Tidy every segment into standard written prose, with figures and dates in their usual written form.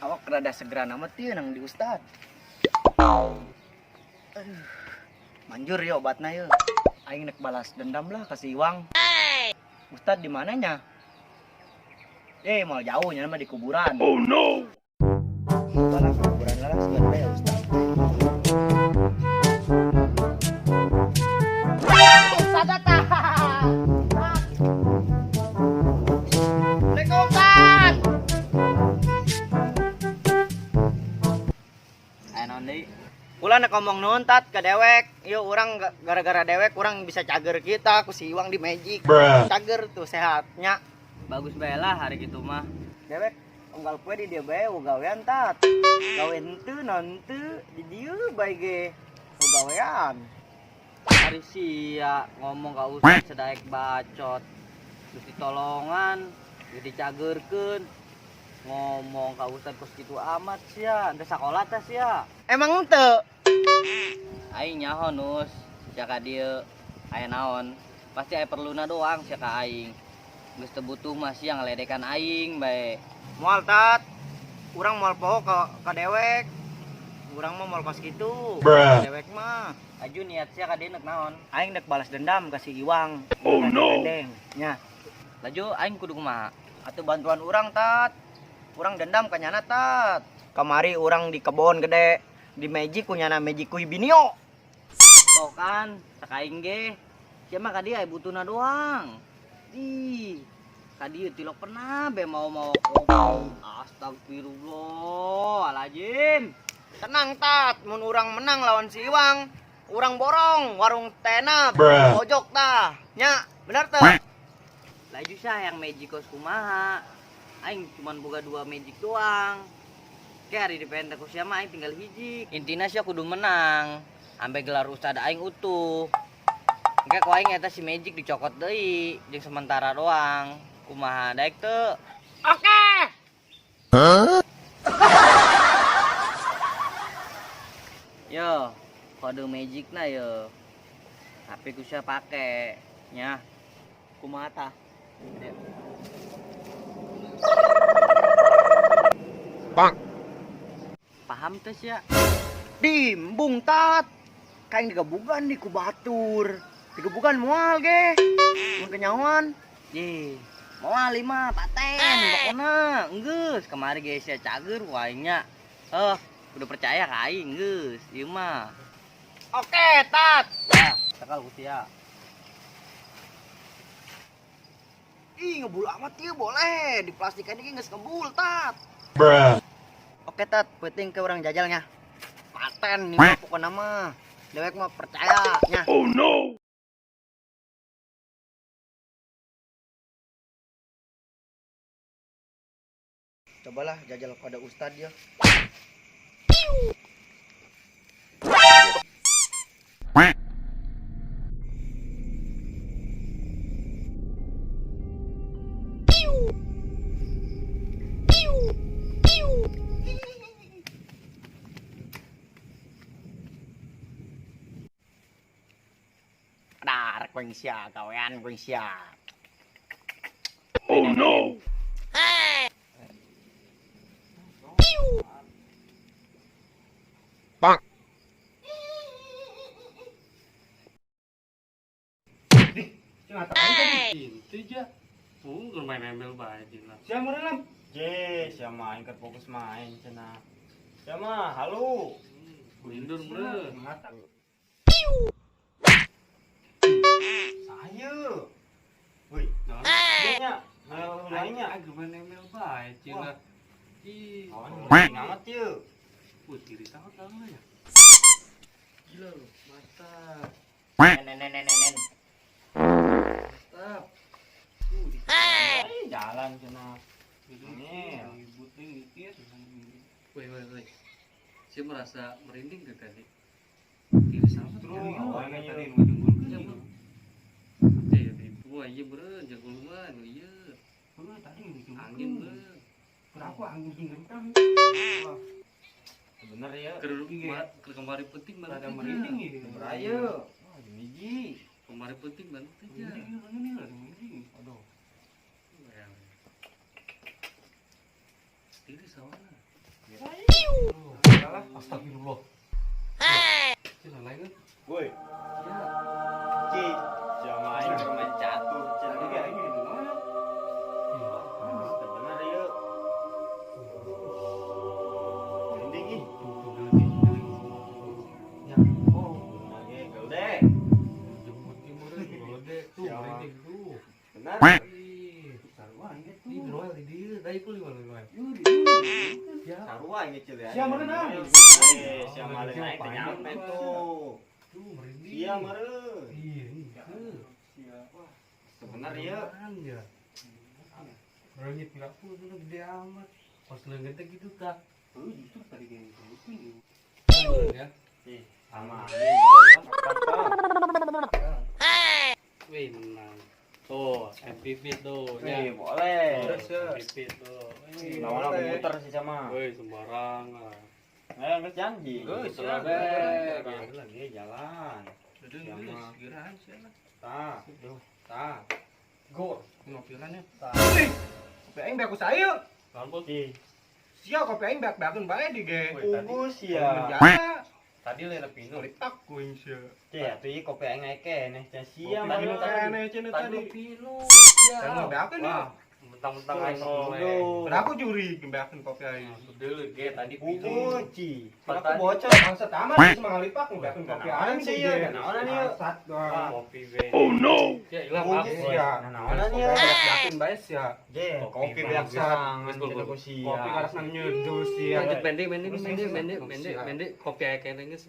Awak rada segera amat ieu nang di ustad. Aduh. Manjur ya obatna yeuh. Aing nek balas dendam lah ka si Iwang. Ustad di mananya? Mau jauh nya mah di kuburan. Oh no. Balas kuburan lah sebenarnya ya Ustad. Ustad datang. Assalamualaikum Ustad. Ayo naon deui? Ulah nek ngomong nuhun tat ke dewek. Yuk urang gara-gara dewek urang bisa cager kita ku si Iwang di magic. Bruh. Cager tuh sehatnya. Bagus bae lah hari gitu mah. Dewek unggal poe di dieu bae gawean tat. Gawe henteu naon henteu di dieu bae ge gawean. Hari sia ngomong ka ustad sedaek bacot. Geus ditolongan, geus dicagerkeun. Ngomong ka ustad kos kitu amat sia, teu sakola teh sia. Emang henteu? Aing nyaho nus, sia ka dieu aya naon? Pasti aya perluna doang sia ka aing. Geus teu butuh mah sia ngaledekan aing bae. Moal tat. Urang moal poho ka dewek. Urang mah moal kos kitu. Bruh. Dewek mah. Aju niat sia ka dieu nek naon? Aing nek balas dendam ka si Iwang. Oh no. Dendeng nya. Laju aing kudu kumaha? Atuh bantuan urang tat. Urang dendam ka nyana tat. Kamari urang di kebon gede di magic ku nyana magic ku Ibinio. Tuh kan, cek aing ge. Sia mah ka dieu aya butuhna doang. Ih, ka dieu tilok pernah be mau-mau kopi. Astagfirullahaladzim. Tenang tat, mun urang menang lawan si Iwang, urang borong warung tenap. Bruh. Pojok tah. Nya, bener teh. Laju sah yang magic kos kumaha. Aing cuman boga 2 magic doang. Kayak hari di pentek ku sia mah aing tinggal hiji. Intina sia kudu menang. Ambe gelar ustad aing utuh. Engke ku aing eta si magic dicokot deui jeung sementara doang. Kumaha daek teu? Oke. Huh? Yo, kode magic na yo. Tapi ku sia pake nya. Kumaha tah? Bang. Paham teh sia? Dimbung tat. Kain digebugan di ku batur. Digebugan moal ge. Mun kenyawan. Ye, moal lima paten pokona enggeus kemari ge sia cager ku aing nya. Udah percaya ka aing geus ieu mah. Oke, tat. Nah, cekal ku sia. Ih, ngebul amat ieu boleh. Di plastikan ini geus ngebul, tat. Bruh. Oke, tat, penting ke orang jajalnya. Paten nih mah pokona mah. Dewek mah percaya nya. Oh no. Cobalah jajal kode ustad ya. Dar kuing sia, gawean kuing sia. Oh no. Bang. Inti aja. Punggur main ML bae dina. Sia meureun lam. Je, sia mah aing keur fokus main cenah. Sia mah halu. Lindur meureun. Saya. Woi, naon? Nya, naon lainnya? Aing main ML bae cenah. Ih, Kawan merinding amat ieu. Wih, kiri tangan tangan ya. Gila lu, mantap. Nen nen nen nen. Mantap. Hey. Jalan cenah. Ini. Ribut nih mikir. Woi, woi, woi. Saya merasa merinding tuh tadi. Kiri sama Justru ya. awalnya tadi Iya, Bro. Eh, wah, iya bro, jago lumayan, iya. Angin bro. Kenapa angin kencang? Bener ya. Ke kemarin penting banget. Ada merinding ya. Beraya. Wah, biji. Kemarin penting banget aja. Aduh. lah. Astagfirullah. Hei. Cina lain kan? Woi. Ya. Ci, siapa aing main catur cenah. Tadi aing di mana? Bener ieu. Merinding ih. Tuh geuning. Ya. Oh, lagi gede. Jemput timur gede tuh merinding tuh. Benar. Sarua aing tuh. Di Noel di dieu, tadi ku lima lima. Ya. Sarua aing kecil ya. Sia meureun. Sia meureun aing teh nyampe tuh. Tuh merinding. Sia meureun. Iya, henteu. Sia. Wah, sebenarnya ieu. Reungit enggak pun gede amat. Pas leungeun teh gitu tah. Oh, justru tadi kayak gitu. Ya. Ih, sama. Wih, menang. Tuh, MVP tuh. Wih, boleh. MVP tuh. Lawan aku muter sih sama. Wih, sembarangan. Geus janji. Geus, lagi jalan. Gerahan sih lah. Tah, tah. Gor, ngopilannya. Tah. Kopi aing beak saya. Ih. Sia kopi aing beak-beakeun bae di ge. Ugu sia. Tadi lena pinu. Litak kuing sia. Cih, atuh ieu kopi aing keneh cenah sia mah tadi. Tadi pinu. Jangan beakeun ya. Mentang-mentang aing Kenapa juri gembeakeun kopi aing? Deuleu ge tadi pinu. Ugu ci. Aku bocor bangsa tamat geus mangalipak ngebeakeun kopi aing sih ya. Naonan ieu? Kopi we. Oh no. Ya ilah maaf ya. Naonan ieu? Beakeun bae sia. Ge, kopi beak sangan ku sia. Kopi karasna nyeduh sia. Lanjut mende mende mende mende mende mende kopi aing kene geus.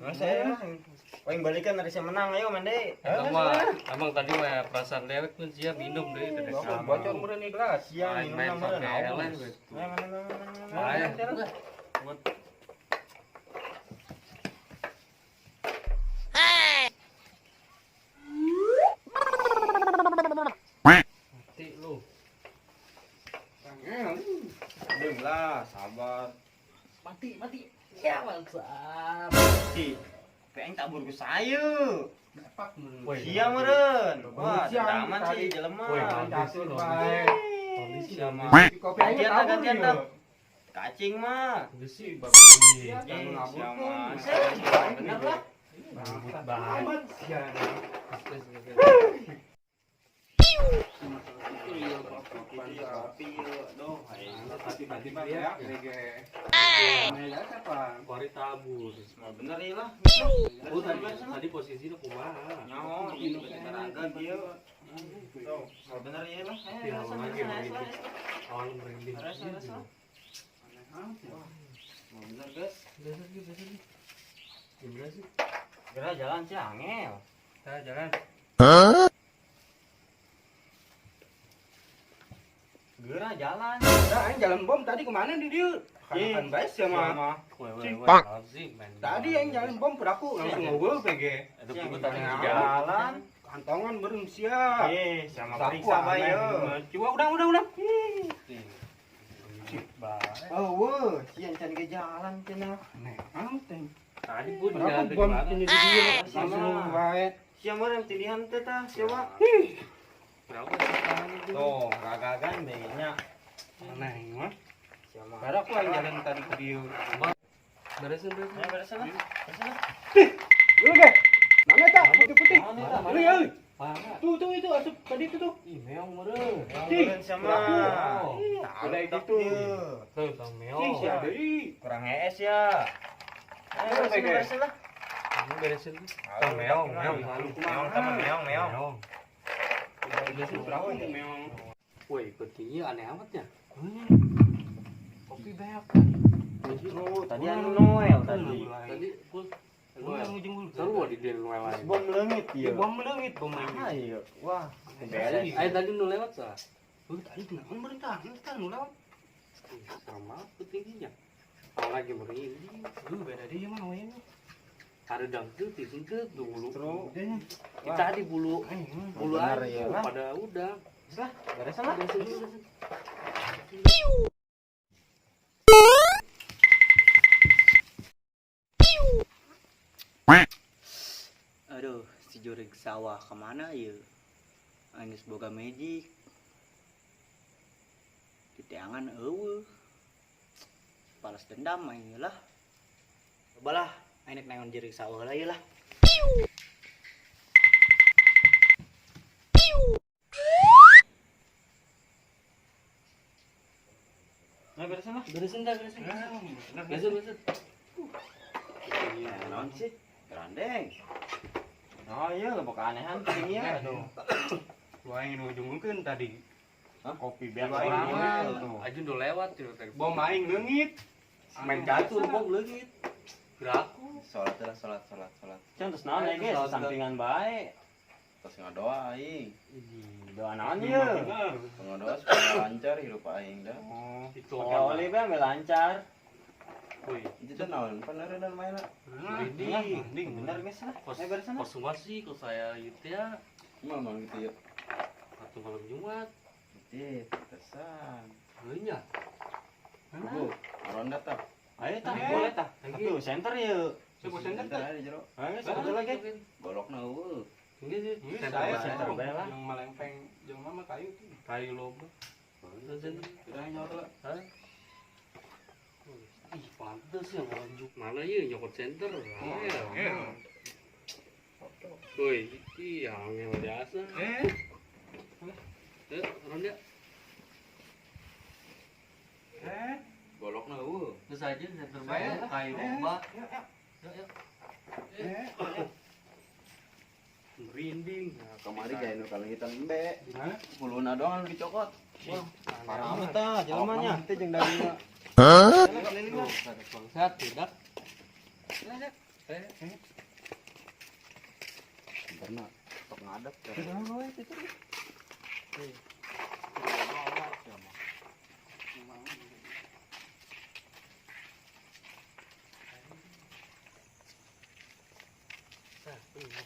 Aing balikan dari sia menang ayo mende. Emang tadi mah perasaan dewek pun sia minum deui teh. Bocor meureun ieu gelas. Sia minum main meureun. Ayo. Mati lu. Belum lah, sabar. Mati, mati. Ya mantap. Ci, aing tabur ku saya. Sia meureun. Wah, aman sih jelema. Bae. Sia mah. Kopi aing gantian tah. Kacing mah. Besi bagus. Sia mah. Bener lah. Amat sia. Kuari tabur. Bener ieu lah. Oh, tadi posisinya kumaha? Nyaho, ieu raga ieu. Tuh, bener ieu lah. Awal merinding. Bener, guys. Gimana sih? Gerak jalan sih angel. Kita jalan. Gerak jalan. Nah, aing jalan bom tadi kemana di dieu? Kan bae sia mah. Tadi aing jalan bom peraku langsung ngobrol PG. Tadi jalan. Kantongan meureun sia. Eh, sama periksa bae ieu. Coba udah. Oh, weuh, sia can ge jalan cenah. Aneh amat teh. Tadi gua jalan bom ini di dieu langsung bae. Sia meureun tilihan teh tah, sia mah. Berapa sih? Tuh, gagagan beunya. Aneh mah. Sia mah. Baru aku aing jalan tadi ke dieu. Beresin, beresin. Ya, beresin lah. Beresin lah. Dulu deh. Mana tak putih-putih? Mana Euy. Tuh tuh itu asup tadi itu tuh. Ih, meong meureun. Meureun sia mah. Ada gitu. Tuh, tang meong. Ih, sia deui. Kurang hees ya. Ayo beresin, beresin lah. Ini beresin. Tang meong, meong. Meong teman meong, meong. Beresin berapa nih meong? Woi, pentingnya aneh amat ya. Kopi banyak. Justru tadi anu Noel tadi. Tadi gua seru di dia Noel lain. Bom leungit ieu. Bom leungit, bom leungit. Ayo. Wah, beres. Ayo tadi nu lewat sah. Oh, tadi kenapa merintah? Entah nu lewat. Sama petingginya. Apalagi merinding. Lu beda dia mah we. Hareudang teu tisung teu bulu. Justru. Kita di bulu bulu ya. Pada udah. Lah, beresin lah. Beresin. Aduh, si jurig sawah kemana ya? Aing geus boga magic. Di teangan eueuh. Balas dendam aing lah. Cobalah aing nek naon jeureuk sawah lah ieu lah. Nah, beresin lah. Beresin dah, beresin. Beresin, beresin. Iya, naon sih? Gerandeng. Oh iya, lo keanehan sih ya. Aduh. Lu aing nu junggulkeun tadi. Hah? Kopi beak Aing Ajun udah lewat tuh. Bom aing leungit. Main catur bom leungit. Geraku. Salat lah, salat, salat, salat. Can terus naon ya, guys? Sampingan bae. Terus ngadoa aing. Doa naon ieu? Ngadoa supaya lancar hidup aing dah. Oh, itu oli bae lancar. Woi, itu naon? Paneredan maena. Ini bener guys lah. Kos semua sih kos saya gitu ya. Malam gitu ya. Atau malam Jumat. Ih, pantesan. Heunya. Bu, ronda tah. Ayo tah, boleh tah. Tapi center yeuh. Coba center tah. Di jero. Ayo center lagi. Bolokna eueuh. Ini sih, saya center bae lah. Yang malempeng jeung mama kayu tuh. Kayu loba. Center. Udah nyaur lah. Hah? Ih, pantes ya malam Jumat. Mana ieu nyokot center? Iya. Woi, iki angel biasa. Ronda. Bolokna eueuh. Terus aja center bae kayu loba. Yuk, yuk. Merinding. Kamari gaya nu kalengitan embe. Huluna doang anu dicokot. Wah, parah amat tah jelemanya. Teh jeung dagingna. Hah? Bangsat, tidak. Bener, tok ngadep.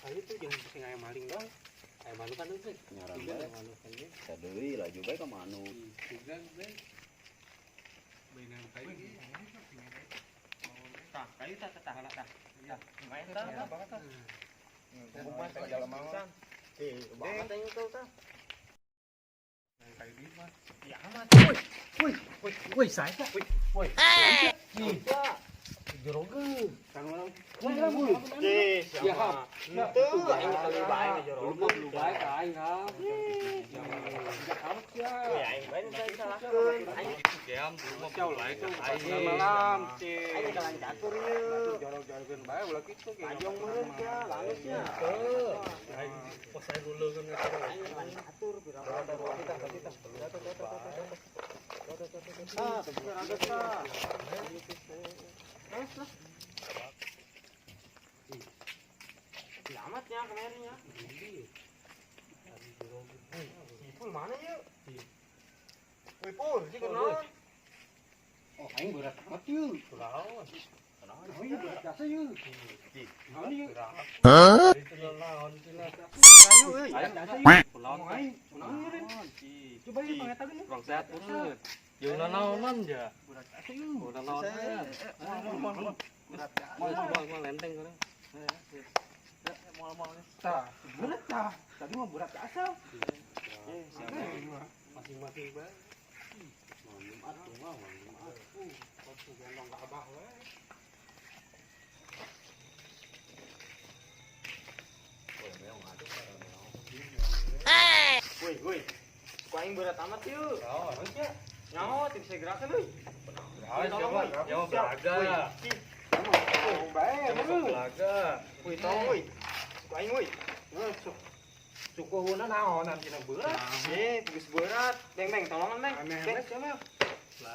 Kayu tuh jangan pusing ayam maling dong. Ayam malu kan itu. Nyaran bae. Sadeui laju bae ka manu. Tiga bae. Mainan kayu. Tah, kayu tah tah tah. Main tah. Tah. Eh, banget aing tau tah. Kayu di mah. Ya amat. Woi, woi, woi, saya. Woi, woi. Joroge. Siapa? Itu aing kali bae ngejoroge. Lu bae ka aing ha. Ya aing bae salahkeun. Aing geam lu mah bae ka aing. Malam, cing. Aing kalan catur ieu. Jorog-jorogeun bae ulah kitu ge. Tajong meureun sia, lalus nya. Aing pos aing luleukeun eta. Aing kalan catur Ah, tah. Terus lah. Selamatnya kemarinnya. Ipul mana yuk? Wih Pul, sih kenal. Oh, aing berat amat yuk. Naon? Oh, iya berat biasa yuk. Naon yuk? Hah? Itu naon cenah. Kayu euy, biasa yuk. Naon aing? Naon yuk? Coba yuk pangetakeun yuk. Kurang sehat urut. Jeung nanaonan ja. Berat biasa yuk. Nanaonan. Moal Moal lenteng urang. Moal-moal. Tah, berat tah. Tadi mah berat biasa. Masing-masing bae. Malam Jumat tuh mah, malam Jumat. Waktu gendong ka abah we. Woi, woi. Ku aing berat amat yuk. Naon sia? Nyaho teu bisa gerakan euy. Tolong euy. Nyaho belaga. Tolong bae, Nyaho belaga. Woi, tolong euy. Ku aing euy. Sukuhuna naonan cenah berat. Eh, geus berat. Beng, beng, tolongan, beng. Aneh sia mah.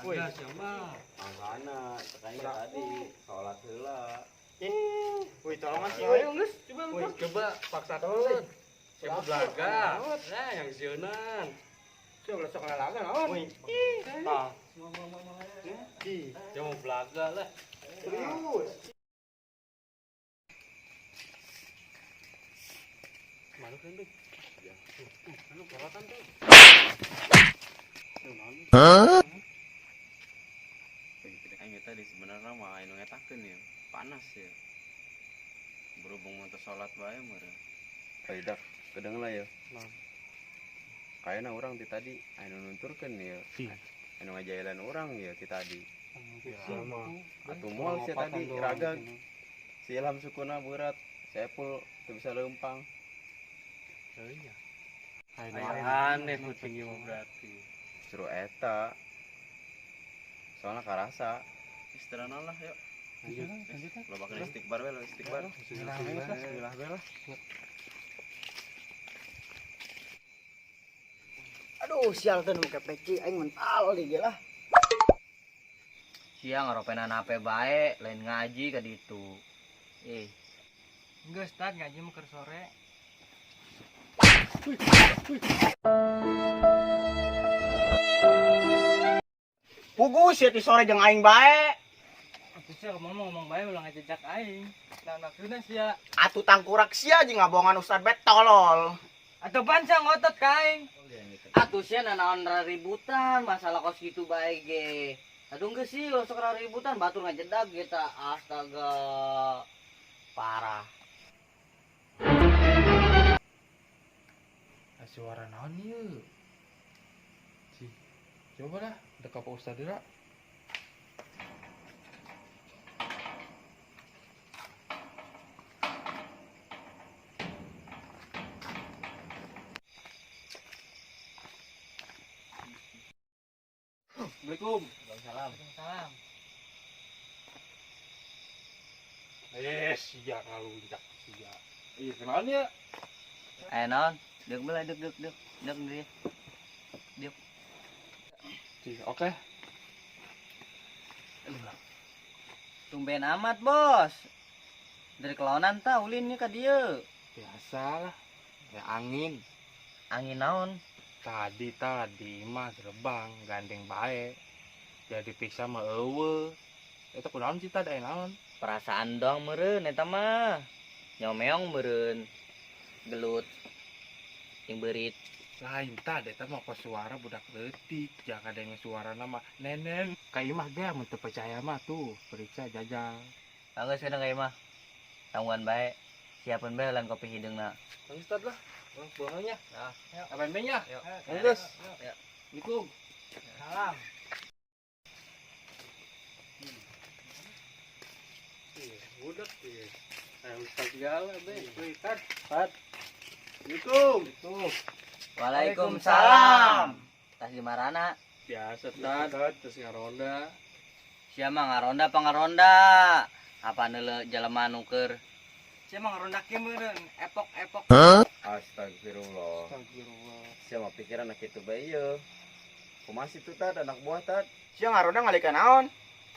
Belaga sia mah. Mangkana, cek aing tadi salat heula. Woi, tolongan sih, woi. Ayo geus, coba Woi, coba paksakeun. Siapa belaga? Nah, yang sieunan. Sia ulah sok ngalaga naon. Woi. Tah. Dia mau belaga lah. Serius. Malu kan, Bang? Lu keratan tuh. Hah? Aing tadi sebenarnya mah anu ngetakeun ya, panas ya. Berhubung mau sholat bae meureun. Paidak, kedeng lah ya. Kayaknya orang ti tadi anu nunturkeun ya. Anu ngajailan orang ya ti tadi. Atuh moal sia tadi raga. Si Ilham sukuna berat, Sepul teu bisa leumpang. Iya. Aneh kucing ieu berarti. Seru eta. Soalnya karasa. Istirahat lah yuk. Lanjut. Lo bakal istighfar we, lo istighfar. Bismillah we lah. Aduh, sial teh nu make peci aing mental di ge lah. Sia ngaropenan HP bae, lain ngaji ka ditu. Eh, Geus Tad ngaji mah keur sore. Pugu sia ti sore jeung aing bae. Atuh sia ngomong ngomong bae ulah ngajejak aing. Nah, maksudna sia. Atuh tangkurak sia jeung ngabohongan ustad bae tolol. Atuh pan sia ngotot ka aing. Atuh sia nanaon raributan masalah kos kitu bae ge. Aduh geus sih sok raributan batur ngajedag ge ta. Astaga. Parah. Suara naon ieu? Cih. Coba lah, dek ka Pak Ustad heula. Assalamualaikum. Waalaikumsalam. Waalaikumsalam. Sia ngalunjak sia. Ih, kenalan ya? Eh naon? Deuk belah deuk deuk deuk. Deuk deui. Deuk. Cih, oke. Tumben amat, Bos. Dari kelonan ta ulinnya ka dieu. Biasa lah. Ya angin. Angin naon? Tadi mah terbang gandeng bae. Jadi piksa mah eueuh. Eta kunaon sih tad aya naon? Perasaan doang meureun eta mah. Nyomeong meureun. Gelut. Jeung beurit. Lain tad eta mah kos suara budak leutik, jangan ada yang suara nama nenen. Ka imah ge mun teu percaya mah tuh, periksa jajal. Bagus kadang ka imah. Tangguhan bae. Siapun bae lan kopi hideungna. Bang Ustad lah. Bang pulang nya. Nah, Apan be nya? Yuk. Geus. Ya. Assalamualaikum. Salam. Iya, budak ieu. Ayo Ustad segala be. Wih, Tad. Tad. Assalamualaikum. Tuh. Waalaikumsalam. Tas di marana? Biasa Tad, terus ngaronda. Sia mah ngaronda apa ngaronda? Apa neuleu jelema nu keur? Sia mah ngaronda kieu meureun, epok-epok. Astagfirullah. Astagfirullah. Sia mah pikiran kitu bae ieu. Kumaha situ Tad anak buah Tad? Sia ngaronda ngalikeun naon?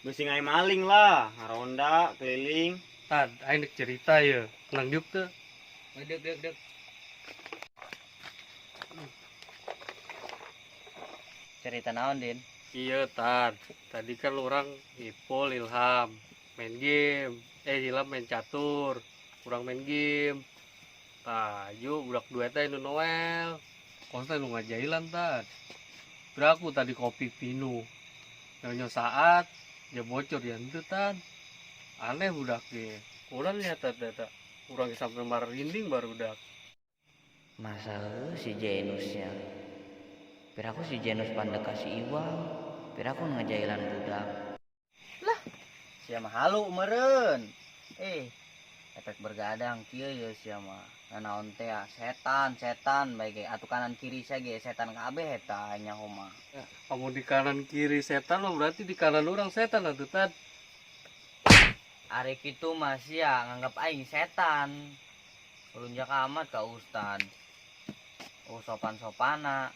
Beusi ngai maling lah, ngaronda keliling. Tad, aing dek cerita ye. Nang diuk teu. Deuk deuk deuk. Cerita naon, Din? Iya, Tad. Tadi kan orang Ipul Ilham main game. Ilham main catur. Kurang main game. Tah, yuk budak dua teh nu Noel. Kos teh nu ngajailan, Tad. Beraku tadi kopi pinu. Nyonya saat dia bocor ya henteu, Tad. Aneh budak ge. Kurang lihat Tad eta. Urang sampai marinding baru budak. Masa si Jenusnya. Piraku si Jenus pandek kasih Iwang. Piraku ngajailan budak. Lah, sia mah halu meureun. Efek bergadang kieu ye sia mah. Nanaon teh setan, setan bae ge atuh kanan kiri sia ge setan kabeh eta nyaho mah. Kamu di kanan kiri setan lo berarti di kanan orang setan atuh Tad. Ari kitu mah sia nganggap aing setan. Lunjak amat ka ustad. Oh sopan-sopana.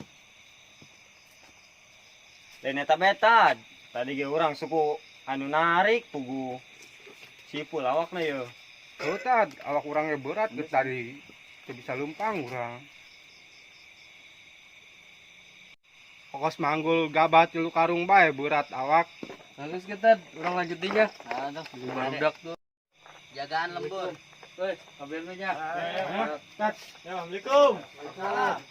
Lain eta bae Tad. Tadi ge urang suku anu narik pugu. Sipul awakna ye. Oh, Tad, awak urangnya berat geus tadi. Teu bisa leumpang urang. Pokos manggul gabah tilu karung bae berat awak. Nah, geus ge Tad, urang lanjut deui nya. Aduh, Barudak tuh. Jagaan lembur. Woi, kabeh nya. Tad. Assalamualaikum. Salam.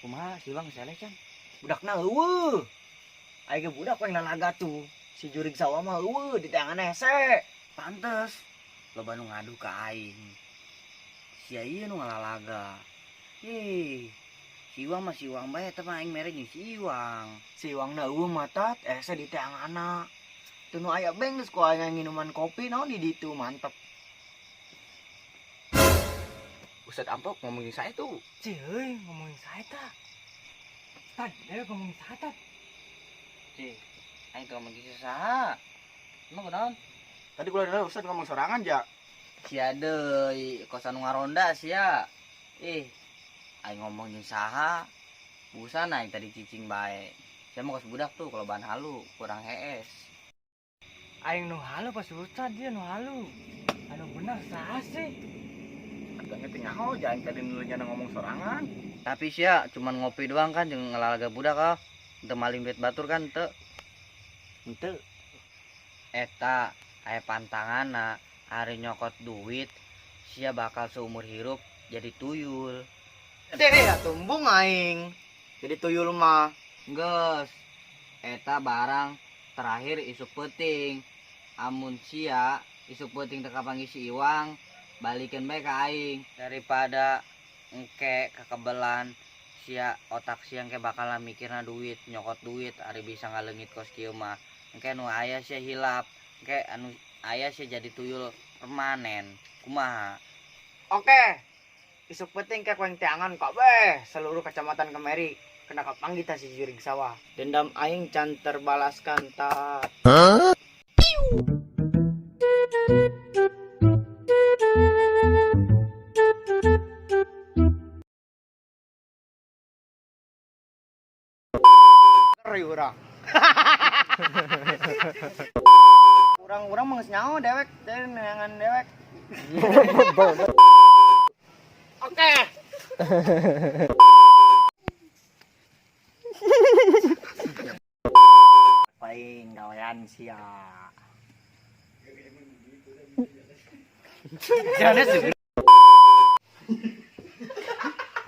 Kumaha si Bang seleh can? Budakna eueuh. Aing ge budak we nalaga tuh. Si jurig sawah mah eueuh di tangan hese. Pantes. Loba nu ngadu ka aing. Sia ieu nu ngalalaga. Ih, Si Iwang mah si Iwang bae eta mah aing mere jeung si Iwang. Si Iwang na eueuh mah tat, esa di teangana. Teu nu aya beng geus ku aing nginuman kopi naon di ditu mantep. Ustad Amplop ngomongin saya tuh. Cih, euy, ngomongin saya ta. Tad, dia ngomongin saya ta. Cih, aing teu ngomongin saha. Emang kunaon? Tadi gua dengar Ustad ngomong sorangan ja. Sia deui, kosan nu ngaronda sia. Ih, aing ngomong jeung saha? Busan aing tadi cicing bae. Sia mah kos budak tuh kalau bahan halu, kurang hees. Aing nu halu pas Ustad dia nu halu. Anu bener saha sih? Ngerti nyaho, jangan tadi nulunya ngomong sorangan. Tapi sia cuman ngopi doang kan jeung ngelalaga budak ah. Teu maling duit batur kan teu. Henteu. Eta aya pantanganna ari nyokot duit sia bakal seumur hirup jadi tuyul. Teh atuh embung aing. Jadi tuyul mah. Geus. Eta barang terakhir isuk peuting. Amun sia isuk peuting teu kapanggih si Iwang, balikin bae ka aing daripada engke kekebelan sia otak sia engke bakalan mikirna duit, nyokot duit ari bisa ngaleungit kos kieu mah. Engke nu aya sia hilap, engke anu aya sia jadi tuyul permanen. Kumaha? Oke. Isuk peuting ke kueng teangan kabeh seluruh kecamatan Kemeri kena kapanggih tah si jurig sawah. Dendam aing can terbalaskan ta. Huh? Urang. Urang-urang mah geus nyaho dewek, teh neangan dewek. Oke. Paling gawean sia. Jane sih.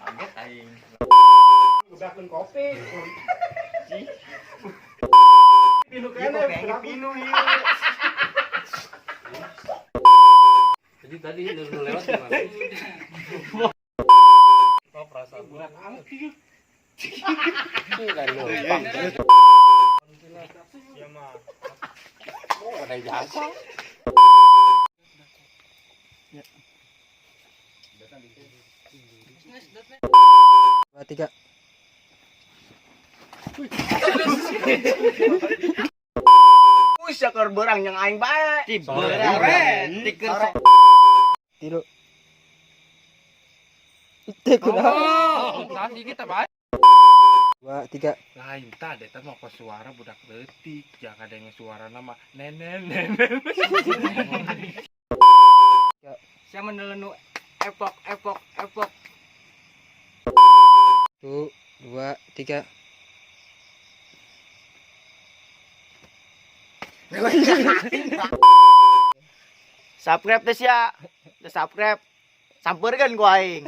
Kaget aing. Udakeun kopi. Pinu kene, pinu ieu. Jadi tadi lu lewat gimana? Oh, perasaan budak angki. Kan lu. Ya mah. Oh, ada jasa. Ya. 2 3. Wih, syakar berang yang aing bae. Sore. Tiker. Tilu. Teh kunaon? Oh, sasi kita bae. 2 3. Lain tah eta mah kos suara budak leutik, jangan ada yang suara nama nenen nenen. Sia menelenu epok epok epok. 1 2 3. Subscribe teh sia. Teu subscribe. Sampeurkeun ku aing.